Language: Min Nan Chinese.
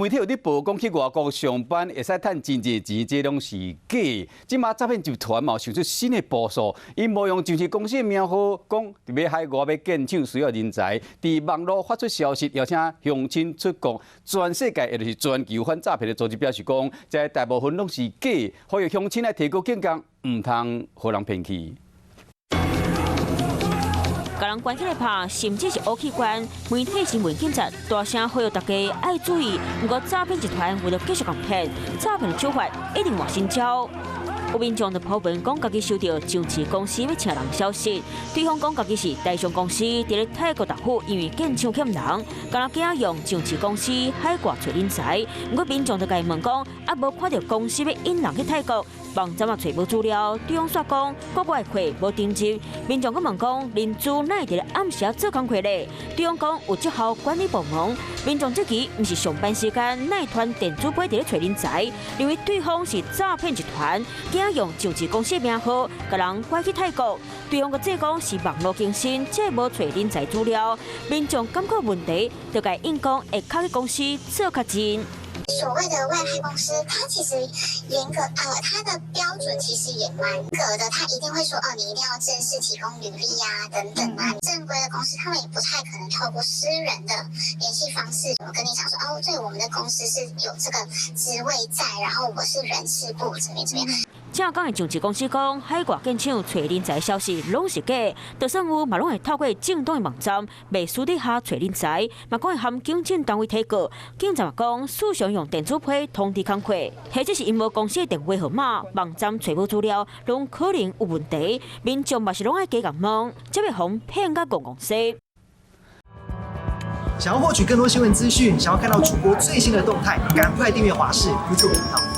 媒體有咧報講去外國上班會使趁真濟錢，這攏是假。這馬詐騙集團嘛想出新的步數，𪜶冒用上市公司的名號，講佇咧海外欲建廠需要人才，佇網路發出消息邀請鄉親出國。全世界也就是全球反詐騙的組織表示講，這大部分攏是假，呼籲鄉親愛提高警覺，毋通予人騙去。共人關起來拍，甚至是烏器官。媒體新聞警察大聲呼籲大家愛注意。毋過詐騙集團為著繼續共騙，詐騙的手法一直換新招。有民眾就 po 文講，家己收著上市公司欲請人消息，對方講家己是台商公司，佇咧泰國達府因為建廠欠人，敢若驚用上市公司海外揣人才。毋過民眾就共伊問講，啊無看著公司欲引人去泰國，網站嘛揣無資料，對方煞講國外客無登入。民眾閣問講，人資哪會佇咧暗時仔做工課咧？對方講有績效管理部門。民眾質疑，毋是上班時間，哪會傳電子批佇咧揣人才？認為對方是詐騙集團，驚用上市公司的名號，共人拐去泰國。對方閣指講是網路更新，這無揣人才資料。民眾感覺問題，就共應講會較去公司做較真。所謂的外派公司，它其實嚴格，它的標準其實也蠻格的，它一定會說，哦，你一定要正式提供履歷啊，等等啊。正規的公司，他們也不太可能透過私人的聯繫方式，我跟你講說，哦，對，我們的公司是有這個職位在，然後我是人事部，怎麼怎麼樣。正港的上市公司講，海外建廠揣人才消息攏是假，就算有嘛攏會透過正當的網站，袂私底下揣人才，嘛講會含警政單位提告。警察嘛講，事先用電子批通知工課，或者是𪜶無公司的電話號碼，網站揣無資料，攏可能有問題。民眾嘛是攏愛加共問，才袂予騙甲戇戇西。想要獲取更多新聞資訊，想要看到主播最新的動態，趕快訂閱華視 YouTube 頻道。